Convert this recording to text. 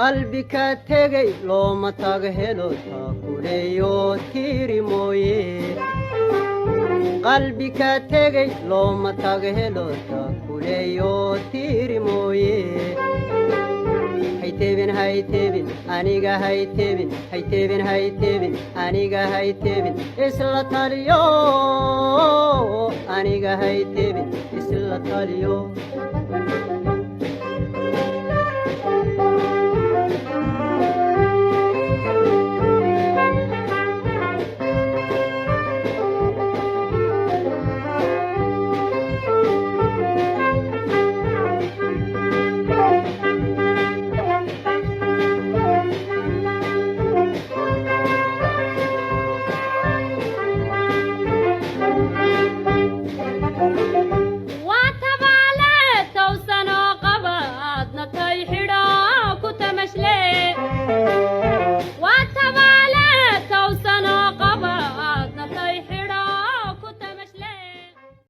Qalbi ka tegay looma taga helo, taakuleeyo tiiri mooye. Qalbi ka tegay looma taga helo, taakuleeyo tiiri mooye. Haytebin, haytebin, aniga haytebin, haytebin, haytebin, aniga haytebin, isla taliyo. Aniga haytebin, isla taliyo.